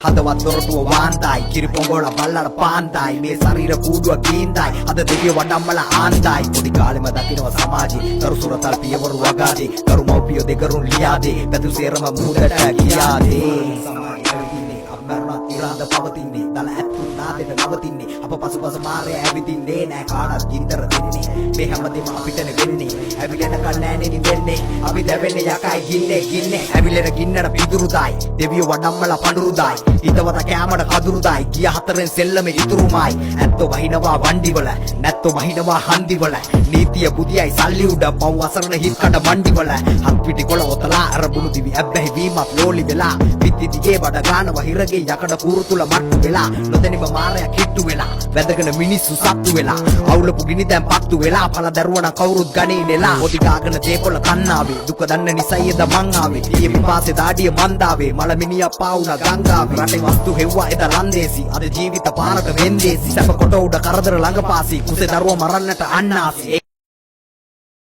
හදවත් දොරටුව වාන්දායි, කිරි පොඟොල බල්ලට පාන්දායි, මේ ශරීර කූඩුව ගීන්දායි, අද දෙවියෝ වඩම්මල ආන්දායි. පොඩි කාලෙම දකිනවා සමාජේ කරු සුරතල් පියවරු වගාදේ, කරු මව්පියෝ දෙගරුන් ලියාදේ, පැතු සේරම මූදට ගියාදේ. සමාජය ඇවිදින්නේ, අප මරුණත් ඉරාද පවතින්නේ, දල ඇත්තුන් නාදෙට නවතින්නේ, අප පසුපස මාරය ඇවිදින්නේ නෑ, කාටත් ගින්දර දෙන්නේ. මේ හැමදේම අපිටනේ වෙන්නේ, ඇවිලෙනකන් නෑනේ නිවෙන්නේ, අපි දැවෙන්නේ යකයි ගින්නේ ගින්නේ. ඇවිලෙන ගින්නට පිදුරු දායි, දෙවියෝ වඩම්මලා පඳුරු දායි, හිතවත කෑමට කදුරු දායි, ගිය හතරෙන් සෙල්ලම ඉතුරුමයි. ඇත්තෝ වහිනවා වණ්ඩිවල, නැත්තෝ වහිනවා හන්දිවල, නීතිය බුදියයි සල්ලි උඩ, පව් අසරණ හිත් කඩ මණ්ඩිවල. හත් පිටි කොළ ඔතලා අරබුණු දිවි ඇබ්බැහි වීමත් ලෝලි වෙලා, පිත්ති දිගේ බඩ ගානවා හිරගේ යකඩ කූරු තුල මට්ටු වෙලා, නොදැනීම මාරයක් හිට්ටු වෙලා, වැදගෙන මිනිස්සු සත්තු වෙලා, අවුලපු ගිනි දැන් පත්තු වෙලා, පළ දරුවන කවුරුත් ගණේ නෙලා. පොඩි ගාගෙන දේපොළ තන්නාවේ, දුක දන්න නිසයි එද මං ආවේ, ඊයේ පිපාසේ දාඩිය මන්දාවේ, මල මිනිහා පාවුණ ගංගාවේ. රටේ වස්තු හෙව්වා එද ලන්දේසි, අද ජීවිත පාරට වෙන්දේසි, සැප කොට උඩ කරදර ළඟ පාසි, කුසේ දරුවා මරන්නට අන්නාසි.